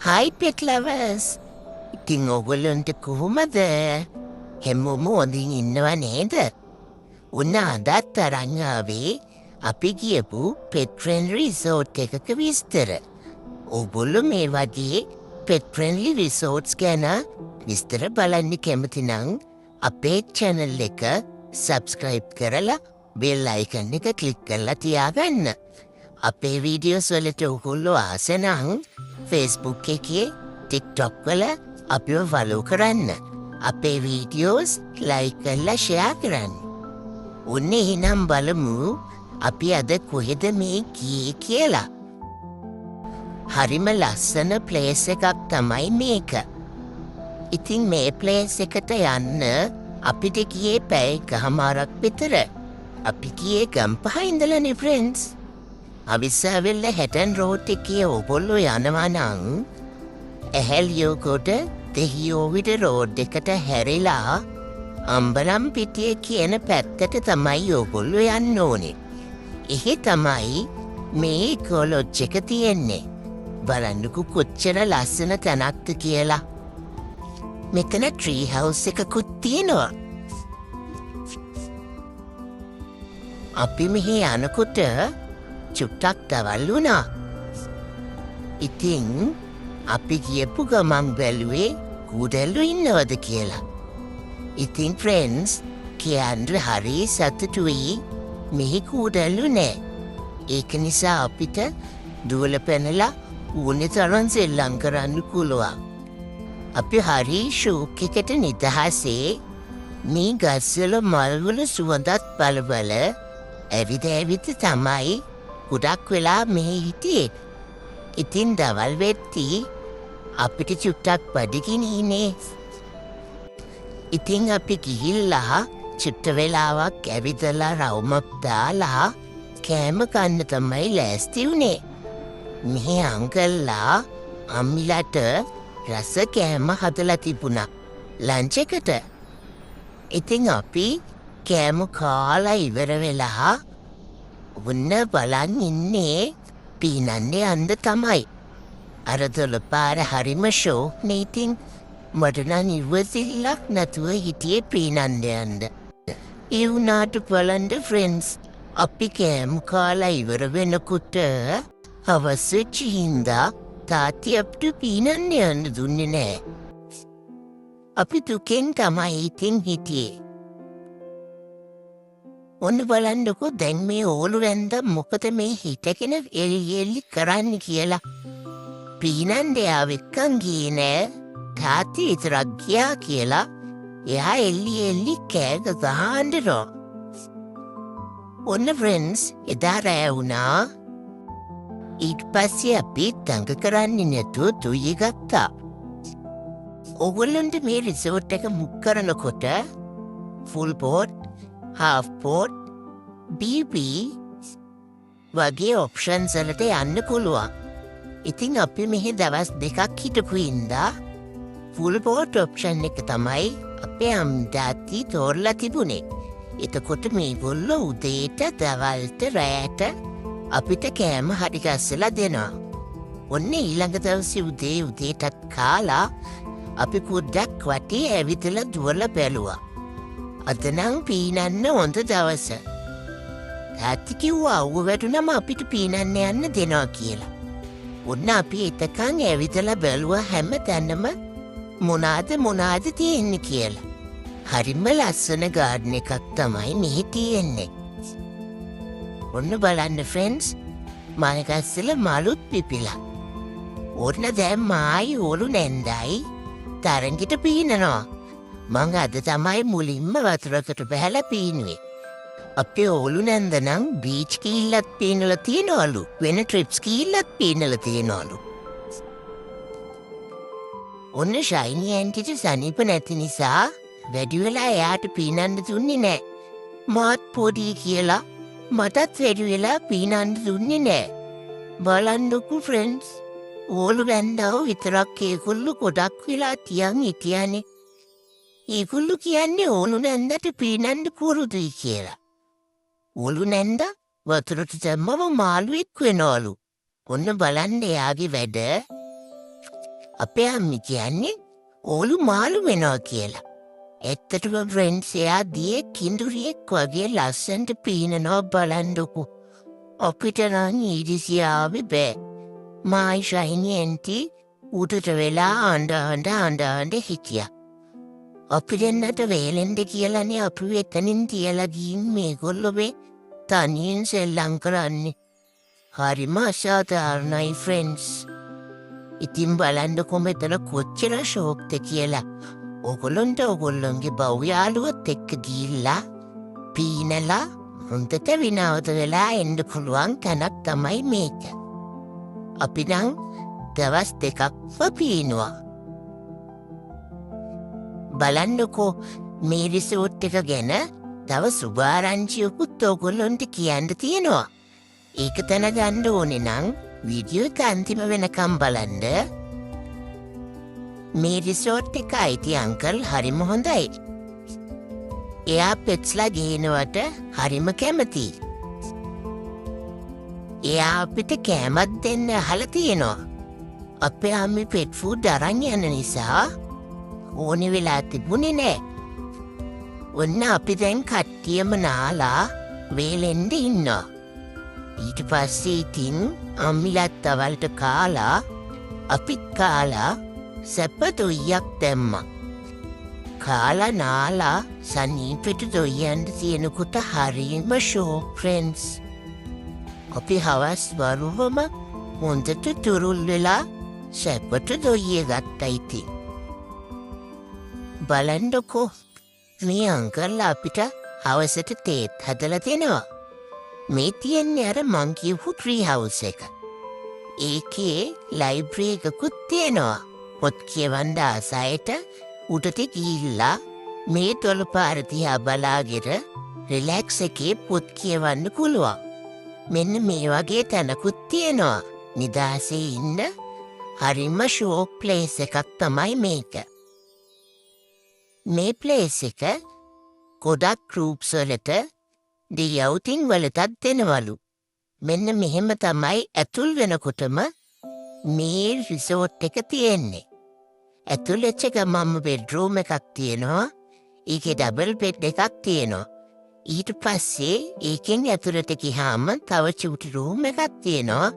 හයි pet lovers. ඉතින් ඔයගොල්ලන්ට කොහොමද? හැමෝම හොඳින් ඉන්නව නේද? ඔන්න අදත් අරන් ආවේ අපි ගියපු පෙට් ෆ්‍රෙන්ඩ්ලි රිසෝට් එකක විස්තර. ඔයගොල්ලෝ මේ වගේ පෙට් ෆ්‍රෙන්ඩ්ලි රිසෝට්ස් ගැන විස්තර බලන්න කැමති නම් අපේ චැනල් එක සබ්ස්ක්‍රයිබ් කරලා බෙල් අයිකන් එක ක්ලික් කරලා තියාගන්න. අපේ වීඩියෝස් වලට ඔයගොල්ලෝ ආස නම් Facebook එකේ, TikTok වල අපිව ෆලෝ කරන්න. අපේ වීඩියෝස් ලයික් කරලා ෂෙයා කරන්න. ඔන්න එහෙනම් බලමු අපි අද කොහෙද මේ ගියේ කියලා. හරිම ලස්සන ප්ලේස් එකක් තමයි මේක. ඉතින් මේ ප්ලේස් එකට යන්න අපිට ගියේ පැය එකහමාරක් විතර. අපි ගියේ ගම්පහ ඉඳලානේ ෆ්‍රෙන්ඩ්ස්. අවිස්සාවෙල්ල හැටන් රෝඩ් එකේ ඔයගොල්ලෝ යනවා නම් ඇහැලියගොඩ දෙහියෝවිට රෝඩ් එකට හැරිලා අම්බලම්පිටිය කියන පැත්තට තමයි ඔයගොල්ලෝ යන්න ඕනේ. එහෙ තමයි මේ ඉකෝ ලොජ් එක තියෙන්නේ. බලන්නකෝ කොච්චර ලස්සන තැනක්ද කියලා. මෙතන ට්‍රී හවුස් එකකුත් තියෙනවා. අපි මෙහි යනකොට චුට්ටක් දවල් වුණා. ඉතින් අපි ගියපු ගමන් බැලුවේ කූඩැල්ලෝ ඉන්නවද කියලා. ඉතින් ෆ්‍රෙන්ඩ්ස්, කියන්න හරි සතුටුයි, මෙහි කූඩැල්ලෝ නෑ. ඒක නිසා අපිට දුවල පැනලා ඕනෙ තරම් සෙල්ලම් කරන්න පුළුවන්. අපි හරි ෂෝක් එකට නිදහසේ මේ ගස්වල මල්වල සුවඳත් බල බල ඇවිද ඇවිද තමයි ගොඩක් වෙලා මෙහි හිටියේ. ඉතින් දවල් වෙද්දි අපිට චුට්ටක් බඩගිනිනේ. ඉතින් අපි ගිහිල්ලා චුට්ට වෙලාවක් ඇවිදලා රවුමක් දාලා කෑම කන්න තමයි ලෑස්ති වුණේ. මෙහි අංකල්ලා අම්මිලාට රස කෑම හදලා තිබුණා ලන්ච් එකට. ඉතින් අපි කෑම කාලා ඉවර වෙලා ඔන්න බලන් ඉන්නේ පීනන්න යන්න තමයි. අර දොළ පාර හරිම ෂෝක් නේ. ඉතින් මට නම් ඉවසිල්ලක් නැතුව හිටියේ පීනන්න යන්න. ඒ වුණාට බලන්න ෆ්‍රෙන්ඩ්ස්, අපි කෑම කාලා ඉවර වෙනකොට හවස් වෙච්ච හින්දා තාත්ති අපිට පීනන්න යන්න දුන්නේ නෑ. අපි දුකෙන් තමයි ඉතින් හිටියේ. ඔන්න බලන්නකෝ දැන් මේ ඕලු වැන්ද මොකද මේ හිටගෙන එලි එලි කරන්න කියලා. පීනන්න එයාව එක්කන් ගියේ නෑ. තාත්ති විතරක් ගියා කියලා එයා එල්ලි එල්ලි කෑ ගහනවා. ඔන්න ෆ්‍රෙන්ඩ්ස්, එදා රෑ වුණා. ඊට පස්සේ අපි දඟ කරන්නේ නැතුව තුයි ගත්තා. ඔගොල්ලන්ට මේ රිසෝට් එක බුක් කරනකොට full board, half board, BB වගේ ඔප්ෂන්ස් වලට යන්න පුළුවන්. ඉතින් අපි මෙහි දවස් 2ක් හිටපු හින්දා ෆුල් බෝඩ් ඔප්ෂන් එක තමයි අපේ අම්දාති තෝරලා තිබුණේ. එතකොට මේගොල්ලෝ උදේට, දවල්ට, රෑට අපිට කෑම හරි ගස්සලා දෙනවා. ඔන්න ඊළඟ දවසේ උදේ උදේටත් කාලා අපි පොඩ්ඩක් වටේ ඇවිදලා දුවලා බැලුවා. අද නම් පීනන්න හොඳ දවස. තාත්ති කිව්වා අවුව වැටුනම අපිට පීනන්න යන්න දෙනවා කියලා. ඔන්න අපි එතකන් ඇවිදලා බැලුවා හැම තැනම මොනාද මොනාද තියෙන්නේ කියලා. හරිම ලස්සන ගාඩන් එකක් තමයි මෙහි තියෙන්නේ. ඔන්න බලන්න ෆ්‍රෙන්ඩ්ස්, මල් ගස්වල මලුත් පිපිලා. ඔන්න දැන් මායි ඕලු නැන්දයි තරඟෙට පීනනවා. මං අද තමයි මුලින්ම වතුරකට බැහැලා පීනුවේ. අපේ ඕලු නැන්ද නම් බීච් ගිහිල්ලත් පීනලා තියෙනවලු. වෙන ට්‍රිප්ස් ගිහිල්ලත් පීනලා තියෙනවලු. ඔන්න ෂයිනි ඇන්ටිට සනීප නැති නිසා වැඩි වෙලා එයාට පීනන්න දුන්නේ නෑ. මාත් පොඩි කියලා මටත් වැඩි වෙලා පීනන්න දුන්නේ නෑ. බලන්නකෝ ෆ්‍රෙන්ඩ්ස්, ඕලු නැන්දව විතරක් ඒගොල්ලෝ ගොඩක් වෙලා තියන් හිටියානේ. ඒගොල්ලෝ කියන්නේ ඕලු නැන්දට පීනන්න පුරුදුයි කියලා. ඕලු නැන්ද වතුරට දැම්මම මාළුවෙක් වෙනවලු. ඔන්න බලන්න එයාගේ වැඩ. අපේ අම්මි කියන්නේ ඕලු මාළු වෙනවා කියලා. ඇත්තටම ෆ්‍රෙන්ඩ්ස්, එයා දියේ කිඳුරියෙක් වගේ ලස්සනට පීනනවා බලන්නකෝ. අපිට නම් ඊර්ෂ්‍යාවේ බෑ. මායි ශයිනි ඇන්ටි උඩට වෙලා අඬ අඬ අඬ අඬ හිටියා. අපි දෙන්නට වේලෙන්ද කියලානේ අපි එතනින් තියලා ගිහින් මේගොල්ලෝ මේ තනියෙන් සෙල්ලම් කරන්නේ. හරිම අසාධාරණයි ෆ්‍රෙන්ඩ්ස්. ඉතින් බලන්නකො මෙතන කොච්චර ෂෝක්ද කියලා. ඔගොල්ලන්ට ඔගොල්ලන්ගේ බව් යාළුවොත් එක්ක ගිහිල්ලා පීනලා හොඳට විනෝද වෙලා එන්න පුළුවන් තැනක් තමයි මේක. අපි නම් දවස් 2ක්ම පීනුවා. බලන්නකෝ, මේ රිසෝට් එක ගැන තව සුභාරංචියකුත් ඔයගොල්ලන්ට කියන්න තියෙනවා. ඒක දැනගන්න ඕනේ නම් වීඩියෝ එක අන්තිම වෙනකම් බලන්න. මේ රිසෝට් එක අයිති අංකල් හරිම හොඳයි. එයා පෙට්ස්ලා ගේනවට හරිම කැමතියි. එයා අපිට කෑමත් දෙන්න අහලා තියෙනවා. අපේ අම්මි පෙට් ෆුඩ් අරන් යන නිසා ඕනෙ වෙලා තිබුණේ නෑ. ඔන්න අපි දැන් කට්ටියම නාලා වේලෙන්ඩ ඉන්නවා. ඊට පස්සේ ඉතින් අම්මිලත් දවල්ට කාලා අපිත් කාලා සැප දොයියක් දැම්මා. කාලා නාලා සනීපෙට දොයියන්ට තියෙනකොට හරිම ෂෝක් ෆ්‍රෙන්ඩ්ස්. අපි හවස් වරුවම හොඳට තුරුල් වෙලා සැපට දොයිය ගත්තා ඉතින්. බලන්නකෝ, මේ අංකල් අපිට හවසට තේත් හදලා දෙනවා. මේ තියෙන්නේ අර මං කියපු ට්‍රී හවුස් එක. ඒකේ ලයිබ්‍රරි එකකුත් තියෙනවා. පොත් කියවන්න ආස අයට උඩට ගිහිල්ලා මේ දොළ පාර දිහා බලාගෙන රිලැක්ස් එකේ පොත් කියවන්න පුළුවන්. මෙන්න මේ වගේ තැනකුත් තියෙනවා. නිදහසේ ඉන්න හරිම ෂෝක් ප්ලේස් එකක් තමයි මේක. මේ ප්ලේස් එක ගොඩක් ගෲප්ස් වලට ඩේ අවුටින් වලටත් දෙනවලු. මෙන්න මෙහෙම තමයි ඇතුල් වෙනකොටම මේ රිසෝට් එක තියෙන්නේ. ඇතුල් වෙච්ච ගමන්ම බෙඩ්රූම් එකක් තියෙනවා. ඒකේ ඩබල් බෙඩ් එකක් තියෙනවා. ඊට පස්සේ ඒකෙන් ඇතුළට ගිහාම තව චූටි රූම් එකක් තියෙනවා.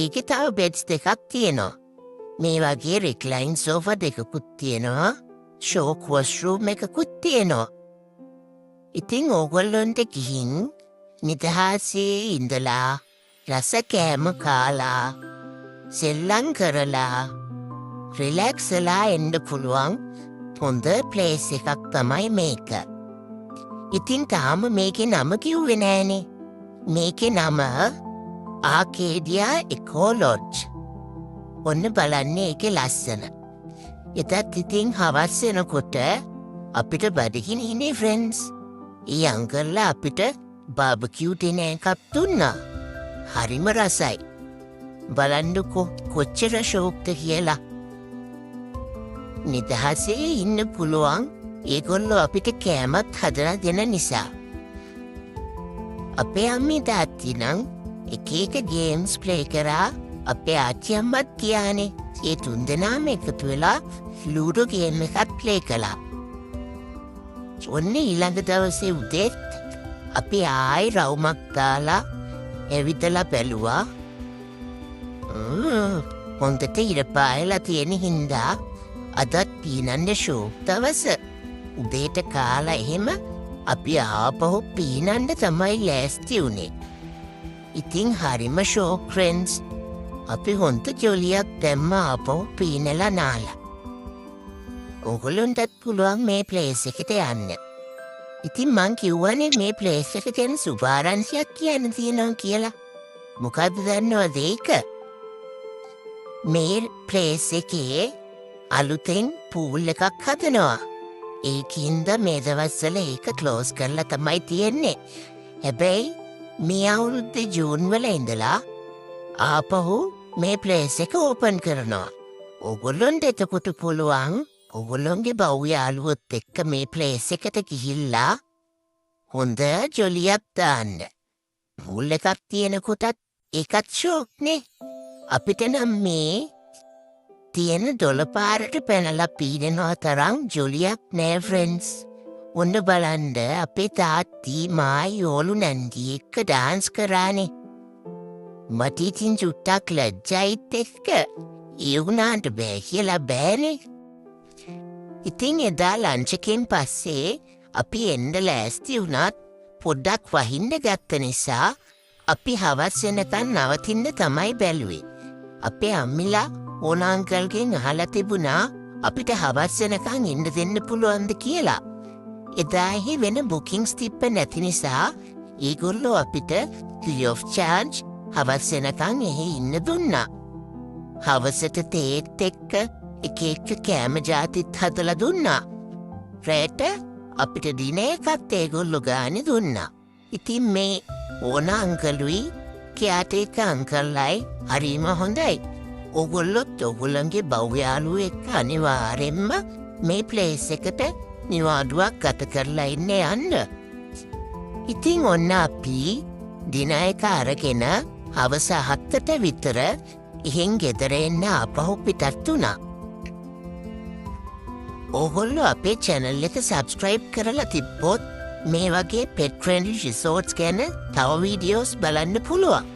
ඒකේ තව බෙඩ්ස් දෙකක් තියෙනවා. මේ වගේ රික්ලයින් සෝෆා දෙකකුත් තියෙනවා. ෂෝක් වොෂ්රූම් එකකුත් තියෙනවා. ඉතින් ඕගොල්ලොන්ට ගිහින් නිදහසේ ඉඳලා රස කෑම කාලා සෙල්ලම් කරලා රිලැක්ස් වෙලා එන්න පුළුවන් හොඳ ප්ලේස් එකක් තමයි මේක. ඉතින් තාම මේකේ නම කිව්වේ නෑනේ. මේකේ නම ආකේඩියා එකෝ ලොජ්. ඔන්න බලන්න ඒකේ ලස්සන. එතත් ඉතින් හවස් වෙනකොට අපිට බඩගිනිනේ ෆ්‍රෙන්ඩ්ස්. ඒ අංකල්ලා අපිට බාබකියු ඩිනර් එකක් දුන්නා. හරිම රසයි. බලන්නකෝ කොච්චර ෂෝක්ද කියලා. නිදහසේ ඉන්න පුළුවන් ඒගොල්ලෝ අපිට කෑමත් හදලා දෙන නිසා. අපේ අම්මි තාත්ති නම් එක එක ගේම්ස් ප්ලේ කරා. අපේ ආච්චි අම්මත් ගියානේ. ඒ තුන්දෙනාම එකතු වෙලා ලූඩෝ ගේම් එකක් ප්ලේ කළා. ඔන්න ඊළඟ දවසේ උදේත් අපි ආයි රවුමක් දාලා ඇවිදලා බැලුවා. හොඳට ඉර පායලා තියෙන හින්දා අදත් පීනන්න ෂෝක් දවස. උදේට කාලා එහෙම අපි ආපහු පීනන්න තමයි ලෑස්ති වුණේ. ඉතින් හරිම ෂෝක් ෆ්‍රෙන්ඩ්ස්. අපි හොඳ ජොලියක් දැම්ම ආපහු පීනලා නාලා. ඔගොල්ලොන්ටත් පුළුවන් මේ ප්ලේස් එකට යන්න. ඉතින් මං කිව්වනේ මේ ප්ලේස් එක ගැන සුභාරංචියක් කියන්න තියෙනවා කියලා. මොකද්ද දන්නවද ඒක? මේ ප්ලේස් එකේ අලුතෙන් පූල් එකක් හදනවා. ඒකින්ද මේ දවස්වල ඒක ක්ලෝස් කරලා තමයි තියෙන්නේ. හැබැයි මේ අවුරුද්දේ ජූන් වල ඉඳලා ආපහු මේ ප්ලේස් එක ඕපන් කරනවා. ඔගොල්ලොන්ට එතකොට පුළුවන් ඔගොල්ලොන්ගේ බව් යාළුවොත් එක්ක මේ ප්ලේස් එකට ගිහිල්ලා හොඳ ජොලියක් දාන්න. පූල් එකක් තියෙනකොටත් ඒකත් ෂෝක් නේ. අපිට නම් මේ තියෙන දොළ පාරට පැනලා පීනනවා තරම් ජොලියක් නෑ ෆ්‍රෙන්ඩ්ස්. ඔන්න බලන්න, අපේ තාත්ති මායි ඕලු නැන්දි එක්ක ඩාන්ස් කරානේ. මට ඉතින් චුට්ටක් ලැජ්ජයිත් එක්ක ඒ වුණාට බෑ කියලා බෑනේ. ඉතින් එදා ලන්ච් එකෙන් පස්සේ අපි එන්න ලෑස්ති වුණත් පොඩ්ඩක් වහින්න ගත්ත නිසා අපි හවස් වෙනකන් නවතින්න තමයි බැලුවේ. අපේ අම්මිලා ඕනර් අංකල්ගෙන් අහලා තිබුණා අපිට හවස් වෙනකන් ඉන්න දෙන්න පුළුවන්ද කියලා. එදා එහෙ වෙන බුකින්ග්ස් තිබ්බ නැති නිසා ඒගොල්ලෝ අපිට ෆ්‍රී ඔෆ් චාර්ජ් හවස් වෙනකන් එහෙ ඉන්න දුන්නා. හවසට තේත් එක්ක එක එක කෑම ජාතිත් හදලා දුන්නා. රෑට අපිට ඩිනර් එකත් ඒගොල්ලෝ ගානේ දුන්නා. ඉතින් මේ ඕනර් අංකලුයි කෙයාටේකර් අංකල්ලයි හරිම හොඳයි. ඔගොල්ලොත් ඔගොල්ලන්ගේ බව් යාළුවෝ එක්ක අනිවාර්යෙන්ම මේ ප්ලේස් එකට නිවාඩුවක් ගත කරලා ඉන්න යන්න. ඉතින් ඔන්න අපි ඩිනර් එක අරගෙන හවස 7ට විතර එහෙන් ගෙදර එන්න ආපහු පිටත් වුණා. ඕගොල්ලෝ අපේ චැනල් එක සබ්ස්ක්‍රයිබ් කරලා තිබ්බොත් මේ වගේ පෙට් ෆ්‍රෙන්ඩ්ලි රිසෝට්ස් ගැන තව වීඩියෝස් බලන්න පුළුවන්.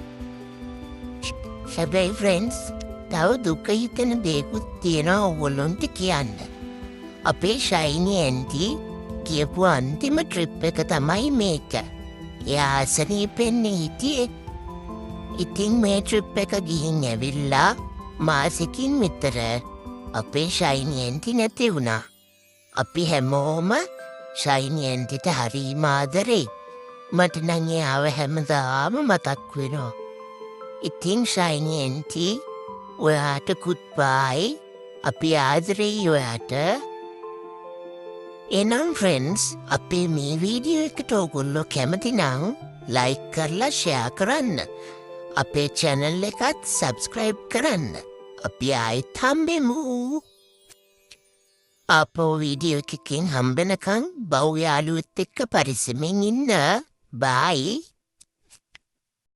හැබැයි ෆ්‍රෙන්ඩ්ස්, තව දුක හිතෙන දේකුත් තියෙනවා ඕගොල්ලොන්ට කියන්න. අපේ ෂයිනි ඇන්ටි කියපු අන්තිම ට්‍රිප් එක තමයි මේක. එයා අසනීපෙන්නේ හිටියේ. ඉතින් මේ ට්‍රිප් එක ගිහින් ඇවිල්ලා මාසෙකින් විතර අපේ ෂයිනි ඇන්ටි නැති වුණා. අපි හැමෝම ෂයිනි ඇන්ටිට හරිම ආදරෙයි. මට නම් එයාව හැමදාම මතක් වෙනවා. ඉතින් ෂයිනි ඇන්ටි, ඔයාට ගුඩ්බයි. අපි ආදරෙයි ඔයාට. එහෙනම් ෆ්‍රෙන්ඩ්ස්, අපේ මේ වීඩියෝ එකට ඔයගොල්ලෝ කැමති නම් ලයික් කරලා ෂෙයා කරන්න. අපේ චැනල් එකත් සබ්ස්ක්‍රයිබ් කරන්න. අපි ආයෙත් හම්බෙමු. ආපහු වීඩියෝ එකකින් හම්බෙනකන් බව් යාළුවොත් එක්ක පරිස්සමෙන් ඉන්න. බයි.